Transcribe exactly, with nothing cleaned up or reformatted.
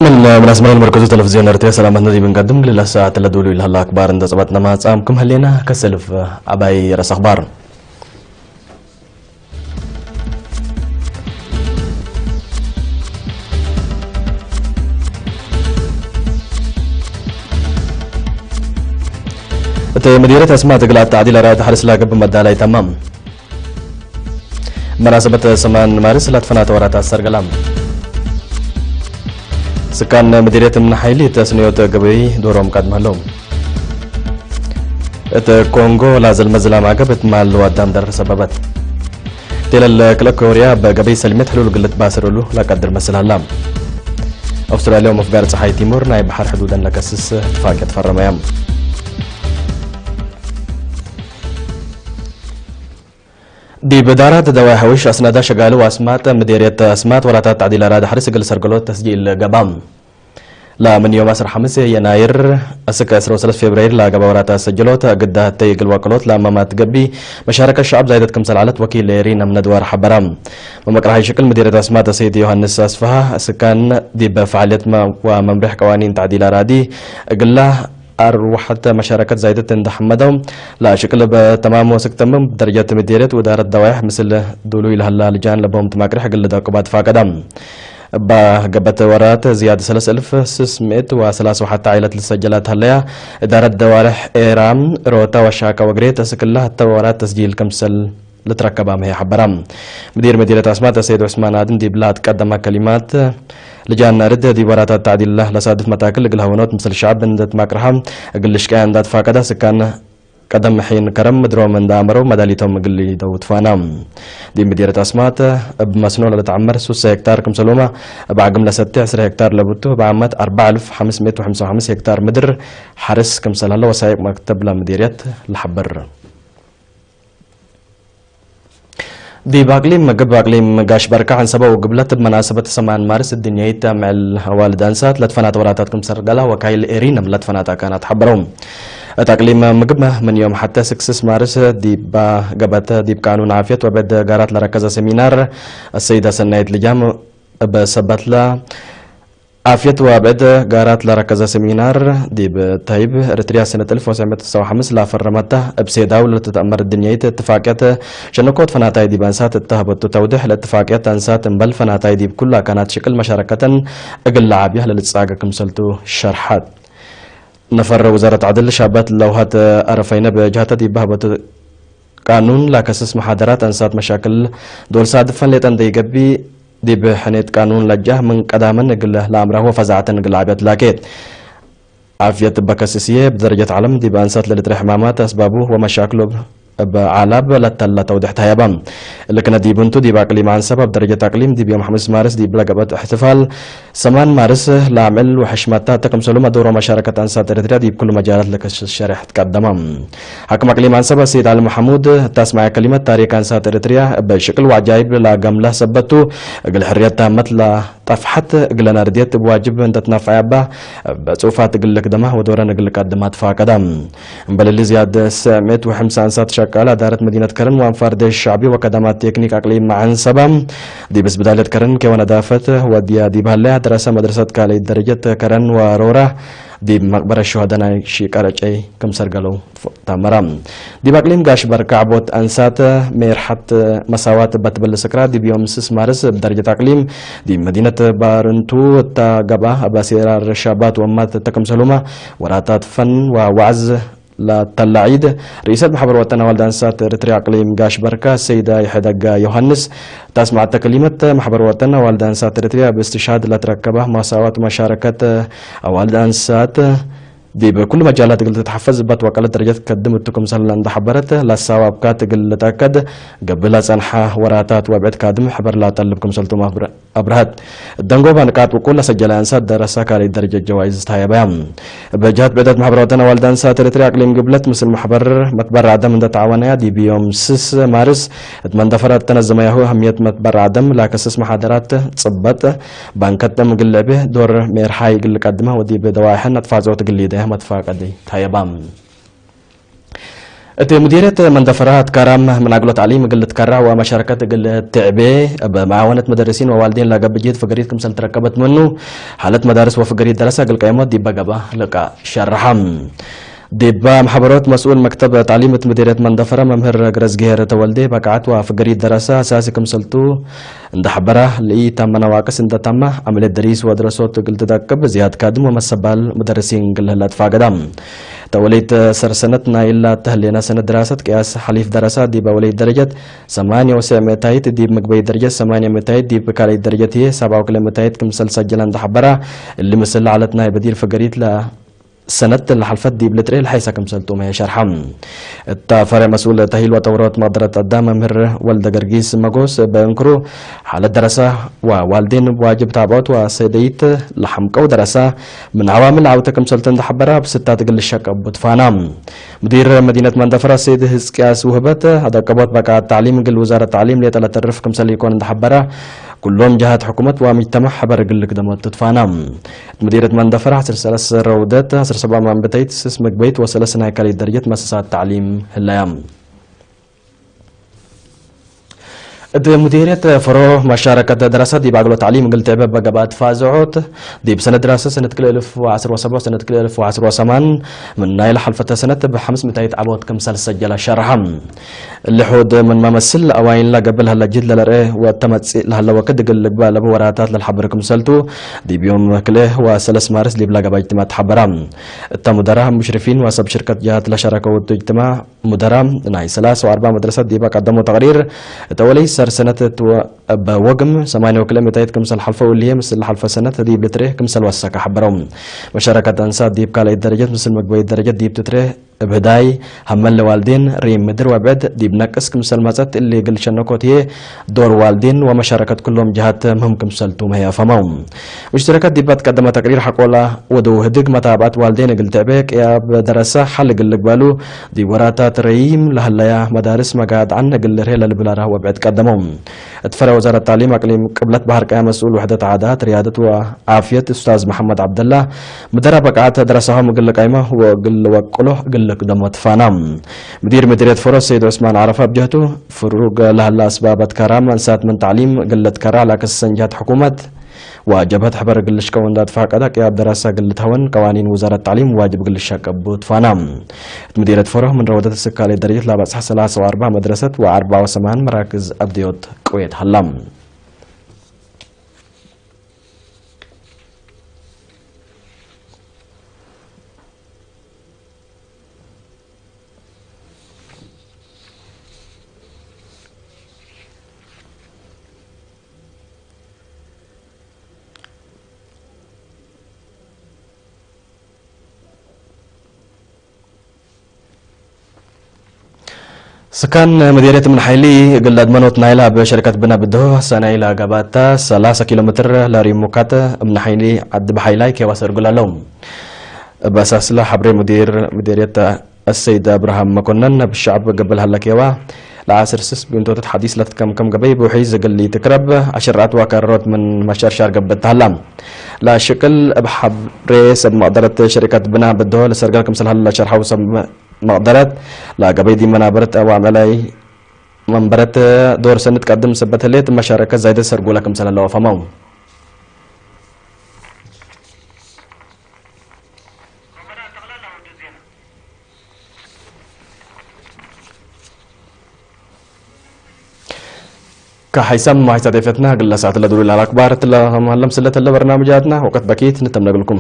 ምን አስመረ ለመርከዙ ቴሌቪዝዮን ኤረትርየ ሰላመትነ ዲብ እንቀድም፣ ለሰዓት ለዱሉ ለሀለ አክባር እንዴ ጸበጥነ ማጻምኩም ህሌና። ከሰልፍ አባይ ረእስ አክባር። እት ምዲርየት አስማጥ እግል አተዕዲል አራዲ ሐርስ ለገብእ መዳላይ ተማም። መናሰበት ሰማን ማርስ ለትፈናተ ወራታት ሰርገላም። ስካን ምዲርየት ምን ሐይሊ ተስንዮት ገበይ ዶሮም ቀድም ህለው። እት ኮንጎ ላዘልመ ዝላም አገብ እት ማል ወአዳም ደር ሰበበት። ቴለል ክልኤ ኮርያ በገበይ ሰልሜት ሕሉል እግል ልትባሰር እሉ ለቀድር መስል ሀላ። አውስትራልያ ወመፍጋር ጸሓይ ቲሞር ናይ በሐር ሕዱደን ለከስስ እትፋቅየት ፈረመያም። ዲብ ዳራት ደዋይ ሐውሽ አስናዳ ሸጋሊ ወአስማጥ ምዴርየት አስማጥ ወራታት ተዕዲል አራዲ ሐርስ እግል ሰርገሎት ተስጂል ገባም። ለምን ዮም ዐስር ሐምስ የናይር እስክ ዐስር ወሰለስ ፌብራይር ለገባ ወራታት ሰጀሎት ግዳ ህተይ እግል ወቅሎት ለአማማት ገቢ መሻረከት ሸዐብ ዛይደት ክምሰል ዐለት ወኪል ኤሪን አምነድዋር ሐበራ። መመቅረሓይ ሽቅል ምዴርየት አስማጥ ሰይድ ዮሐንስ አስፍሃ ስካን ዲብ ፈዓልየት ወመምሬሕ ቀዋኒን ተዕዲል አራዲ እግላ አርወሐት መሻረከት ዛይደት እንዴ ሐመደው፣ ለሽቅል በተማም ወስክ ተምም ደረጀት ምዴርየት ወእዳረት ደዋይሕ ምስል ዱሉይ ለሀላ ልጃን ለቦም ትማቅርሕ እግል ልደቁባ ትፋቀዳ። እባ ገበት ወራት ዝያድ ሰለስ እልፍ ስስ ምእት ወሰላስ ወሐተ ዓኢለት ልትሰጀላት ሀለያ፣ እዳረት ደዋርሕ ኤራም፣ ሮታ ወሻካ ወግሬት እስክላ ህተ ወራት ተስጂል ክምሰል ልትረከባም ህይ ሐበራ። ምዲር መዲነት አስማጥ ሰይድ ዑስማን አድም ዲብላ አትቀደመ ከሊማት፣ ልጃን አርድ ዲብ ወራታት ተዕዲል ለሳድፍ መታክል እግል ሀወኖት ምስል ሸዐብ እንዴ ትማቅርሐ እግል ልሽቀያ እንዳ ትፋቀዳ ስካን ቀደም ሒን ከረም ምድሮም እንዳ አመረው መዳሊቶም እግል ሊደው ትፋና። ዲብ ምዲርየት አስማጥ እብ መስኖ ለልትዐመር ሱሰ ሄክታር ክምሰሉመ እብ ዓግም ለሰቴ ዕስር ሄክታር ለብቱ እብ ዓመት አርበዕ እልፍ ሐምስ ምእት ወሐምስ ወሐምስ ሄክታር ምድር ሐርስ ክምሰል ሀለ ወሳይቅ መክተብ ለምዲርየት ለሐብር። ዲብ አቅሊም ምግብ አቅሊም ጋሽ በርካ ዐንሰበ ወግብለት እብ መናሰበት ሰማን ማርስ እድንያይት አምዕል አዋልድ አንሳት ለትፈናተ ወራታት ክም ሰርገላ ወካይል ኤሪን ለትፈናተ አካናት ሐበረው። እት አቅሊም ምግብ ምን ዮም ሐቴ ስክስስ ማርስ ዲባ ገበተ ዲብ ቃኑን ዓፍየት ወብዕድ ጋራት ለረከዘ ሰሚናር አሰይደ ሰናይት ልጃም እብ ሰበትለ ዓፍየት ወብዕድ ጋራት ለረከዘ ሰሚናር፣ ዲብ ተይብ ኤረትርያ ሰነት እልፍ ወትሰዕ ምእት ወትስዓ ወሐምስ ለፈረመተ እብ ሴዳው ለልትትአመር እድንያይት እትፋቅየት ሸነኮት ፈናታይ ዲብ አንሳት እተ ሀበቱ ተውድሕ፣ ለእትፋቅየት አንሳት እምበል ፈናታይ ዲብ ኩሉ አካናት ሽቅል መሻረከተን እግል ለዓብያ ለልትጻገ ክምሰልቱ ሸርሐት። ነፈር ውዛረት ዐድል ሻባት ለውሃት አረፈይነ በጅሀተ ዲብ ሀበቱ ቃኑን ለከስስ መሓደራት አንሳት መሻክል ዶል ሳድፈን ሌጠ እንዴ ኢገብእ፣ ዲብ ሕኔት ቃኑን ለጃህ ምን ቀዳመን እግል ለአምራህ ወፈዛዐተን እግል ዓብየት ላኬት። ዓፍየት እበ ከስስዬ፣ እብ ደረጀት ዐለም ዲብ አንሳት ለልትረ ሕማማት አስባቡ ወመሻክሉ እብ ዓላብ ለተለ ተውድሕ ተሀየበ። እሊ ክነ ዲብ እንቱ፣ ዲብ አቅሊም ዐንሰብ እብ ደረጀት አቅሊም ዲብ ዮም ሐምስ ማርስ ዲብ ለገብአት እሕትፋል ሰማን ማርስ ለአምዕል ወሐሽመታ ተ ክምሰሉ መዶር ወመሻረከት አንሳት ኤረትርያ ዲብ ኩሉ መጃላት ለከስስ ሸሬሕ ትቀደመ። ሓክም አቅሊም አንሰብ አሰይድ ዐሊ መሐሙድ እት አስመዐ ከሊመት፣ ታሪክ አንሳት ኤረትርያ እብ ሽቅል ወዐጃይብ ለገምለ ሰበት ቱ፣ እግል ሕርየት ታመት ለጠፍሐት እግለን አርድየት እብ ዋጅብ እንተ ትነፈዐ እበ፣ እብ ጽሑፋት እግል ልክደማ ወዶረን እግል ልቀድማ ትፋቀደ። እምበል እሊ ዝያድ ስዕ ምእት ወሐምሳ አንሳት ሸቃለ አዳረት መዲነት ከረን ወአንፋር ዴሽ ሸዕቢ ወከዳማት ቴክኒክ አቅሊም አንሰባ፣ ዲብ እስብዳልየት ከረን ኬወ ነዳፈት ወድያ ዲብ ሀለ፣ ደረሰ መድረሰት ካልአይት ደረጀት ከረን ወሮራ፣ ዲብ መቅበረት ሹሀደ ናይ ሺቀረጨይ ክም ሰርገለው ተአመረ። ዲብ አቅሊም ጋሽ በርካ ዐቦት አንሳት ሜርሐት መሳዋት እበ ትብል ስክራ፣ ዲብ ዮም ስስ ማርስ እብ ደረጀት አቅሊም ዲብ መዲነት ባርንቱ እተ ገብአ፣ እብ አሴራር ሻባት ወእማት እተ ክምሰሉመ ወራታት ፈን ወወዐዝ ለተለ ዒድ፣ ርኢሰት መሕበር ወጠን አዋልድ አንሳት ኤረትርያ አቅሊም ጋሽ በርካ ሰይዳ ይሐደጋ ዮሐንስ፣ እት አስመዐተ ከሊመት፣ መሕበር ወጠን አዋልድ አንሳት ኤረትርያ እብ እስትሽሃድ ለትረከበ መሳዋት ወመሻረከት አዋልድ አንሳት ዲብ ኩሉ መጃላት እግል ትትሐፈዝ እበ ትወቀለት ደረጀት ትከድም እቱ ክምሰል እንዴ ሐበረት፣ ለሳዋብካት እግል ልትአከድ ገብእ ለጸንሐ ወራታት ወብዕድ ካድም ሕበር ለአጠልብ ክምሰልቱ አብረሀት። እት ደንጎበ ንቃጥ ውቁል ለሰጀለ አንሳት ደረሰ ካልአይት ደረጀት ጀዋይዝ ተሀየበያ። እብ ጀሀት ብዕደት መሕበር ወጠን አዋልድ አንሳት ኤረትርያ አቅሊም ግብለት ምስል መሕበር መትበረዕ ደም እንዴ ተዓወነያ፣ ዲብ ዮም ስስ ማርስ እት መንደፈረ ተነዘመያሁ አህምየት መትበረዕ ደም ለከስስ መሓደራት ጽበጥ ባንከት ደም እግል ልዕቤ ዶር ሜርሓይ እግል ልቀድመ ወዲብ ደዋይሐን አትፋጽዖት እግል ሊደየ መትፋቀዲ ተሀየባ። እት ሙዲርየት መንደፈራ አትካራም ምን አግሎ ተዕሊም እግል ልትከራዕ ወመሻረከት እግል ትዕቤ፣ እብ መዓወነት መደርሲን ወዋልዴን ለገብእ ጅህድ ፍገሪት ክምሰል ትረከበት ምኑ፣ ሓለት መዳርስ ወፍገሪት ደረሰ እግል ቀይሞት ዲበ ገብአ ልቃእ ሸርሐ። ዲበ መሐበሮት መስኡል መክተብ ተዕሊም እት ሙዲርየት መንደፈራ መምህር ግረዝግሄር ተወልዴ፣ በቃዐት ወፍገሪት ደረሰ አሳሲ ክምሰልቱ እንደ ሐበራ፣ ለኢታመ ነዋቅስ እንደ ታመ፣ አምሌት ደሪስ ወድረሶት እግል ትደቅብ፣ ዝያድ ካድም ወመሰባል ሙደርሲን እግል ለህለ ትፋገዳ። ተወሌት ሰር ሰነት ናይላ ተህሌና ሰነት ድራሰት ቅያስ ሐሊፍ ደረሳ ዲብ አወሌት ደረጀት ሰማንያ ወሰዕ ምእታይት፣ ዲብ ምግበይት ደረጀት ሰማንያ ምእታይት፣ ዲብ ካልአይት ደረጀት ህዬ ሰብዓ ወክልኤ ምእታይት ክምሰል ሰጀለ እንደ ሐበራ፣ እሊ ምስል ለዐለት ናይ በዲር ፍገሪት ለ ሰነት ለሐልፈት ዲብ ልጥሬ ለሐይሰ ክምሰል ቱመ ሸርሐ። እተ ፈሬዕ መስኡል ተሂል ወጠውሮት መቅደረት አዳም መምህር ወልደ ገርጊስ መጎስ በእንክሩ፣ ሓለት ደረሰ ወዋልዴን ዋጅብ ታብዖት ወሰደይት ለሐምቀው ደረሰ ምን ዐዋምል ዐውተ ክምሰልቱ እንደ ሐበረ፣ እብ ስታት እግል ልሸቀቡ ትፋና። ሙዲር መዲነት መንደፈራ ሰይድ ህዝቅያስ ውህበት፣ አደቀቦት በቃዐት ተዕሊም እግል ውዛረት ተዕሊም ሌጠ ለተርፍ ክምሰል ኢኮን እንደ ሐበረ፣ ኩሎም ጀሃት ሕኩመት ወሙጅተመዕ ሐበር እግል ልክደሞት ትትፋና። እት ሙዲርየት መንደፈራ ዐስር ሰለስ ረውደት፣ ዐስር ሰብዓ ማንበተይት፣ ስስ ምግበይት ወሰለስ ናይ ካልአይት ደረጀት መሰሳት ተዕሊም ህለያ። እት ሙዲርየት ፈሮ መሻረከት ደረሰ ዲብ አግሎ ተዕሊም እግል ትዕበ በገብአት ፋዝዖት፣ ዲብ ሰነት ድራሰ ሰነት ክልኤ እልፍ ወዐስር ወሰብዕ ወሰነት ክልኤ እልፍ ወዐስር ወሰማን ምን ናይ ለሐልፈተ ሰነት እብ ሐምስ ምእታይት ዐቦት ክምሰል ሰጀለ ሸርሐ። እሊ ሑድ ምን መመስል አዋይን ለገብእ ለሀለ ጅህድ ለለርኤ ወእተ መጽእ ለሀለ ወክድ እግል ልግበእ ለቡ ወራታት ለልሐብር ክምሰልቱ፣ ዲብ ዮም ክልኤ ወሰለስ ማርስ ዲብለ ገብአ እጅትማዕ ተሐበረ። እተ ሙደራ፣ ሙሽሪፊን ወሰብ ሽርከት ጀሃት ለሸረከው እቱ እጅትማዕ ሙደራ፣ ናይ ሰላስ ወአርበዕ መድረሰት ዲበ ቀደሞ ተቅሪር፣ እተ ወለይ ሰር ሰነት እት ወ-፣ እበ ወግም ሰማንያ ወክልኤ ምእታይት ክምሰል ሐልፈው እሊ ህዬ ምስል ለሐልፈ ሰነት ዲብ ልትሬ ክምሰል ወሰከ ሐበረው። መሻረከት አንሳት ዲብ ካልአይት ደረጀት ምስል ምግበይት ደረጀት ዲብ ትትሬ እብ ህዳይ፣ ሀመል ለዋልዴን፣ ሪም ምድር ወብዕድ ዲብ ነቅስ ክምሰል መጸት እሊ እግል ሸነኮት ህዬ፣ ዶር ዋልዴን ወመሻረከት ኩሎም ጀሃት ምህም ክምሰልቱ መህይ አፍሀመው። ሙሽተረከት ዲብ አትቀደመ ተቅሪር ሐቆለ ወደው ህድግ መታብዐት ዋልዴን እግል ትዕቤ ቅያብ ደረሰ ሐል እግል ልግበሉ፣ ዲብ ወራታት ረይም ለሀለያ መዳርስ መጋድዐን እግል ልርሄ ለልብል አራህ ወብዕድ ቀደመው። እት ፈሬዕ ወዛረት ተዕሊም አቅሊም ቅብለት በሐር ቀያ መስኡል ውሕደት ዓዳት፣ ርያደት ወዓፍየት ኡስታዝ መሐመድ ዐብደላ፣ ምደራ በቃዐት ደረሳሆም እግል ልቀይመ ወእግል ልወቅሎ እግል ልክደሞ ትፋና። ምዲር ምዲርየት ፈሮ ሰይድ ዑስማን ዐረፋ እብ ጀህቱ፣ ፍሩግ ለሀለ አስባብ አትከራም አንሳት ምን ተዕሊም እግል ልትከራዕ ለአክሰሰን ጀህት ሕኩመት ወጀብሀት ሕበር እግል ልሽቀው እንዳ ትፋቀደ፣ ቅያብ ደረሰ እግል ልትሀወን ቀዋኒን ውዛረት ተዕሊም ዋጅብ እግል ልሸቀቡ ትፋና። እት ምዲርየት ፈሮ ምን ረውደት እስክ ካልአይት ደረጀት ለአበጽሐ ሰላሳ ወአርበዕ መድረሰት ወአርበዕ ወሰማን መራክዝ አብድዮት ቅዌት ሀላ። ስካን ምዴርየት እምነ ሓይሊ እግል ለአድመኖት ናይላ እብ ሸሪከት ብና ብድሆ ሰናይ ለአጋባተ ሰላሳ ኪሎ ሜትር ለሪሙካተ እምነ ሓይሊ ዐዲ በሓይላይ ኬዋ ሰርጉል ዐለው። እብ አሳስለ ሐብሬ ሙዲር ምዴርየት አሰይድ አብርሃም መኮነን፣ እብ ሸዕብ ገብእ ለሀለ ኬዋ ለዐስር ስስ ቢንቶተት ሐዲስ ለትትከምከም ገበይ ብውሒዝ እግል ኢትክረብ አሸርዐት ወአከረሮት ምን መሸርሻር ገብእ ተሀላ። ለሽቅል እብ ሐብሬ ሰብ መቅደረት ሸሪከት ብና ብድሆ ለሰርገል ክምሰል ሀለ ለሸርሐው ሰብ መቅደረት፣ ለገበይ ዲብ መናበረት አዋምዕላይ መንበረት ዶር ሰኒ ትቀድም ሰበት ህሌት መሻረከት ዛይደት ሰርጉለ ክምሰል ሀለ ወፈመው። ከሐይሰም ወሐይሰ ዴፈትና ግለ ሰዓት ለዱሉ ለአክባር ትለ ሀለም ስለተለ በርናምጃትና ወቀት በኪት ንተምነግልኩም።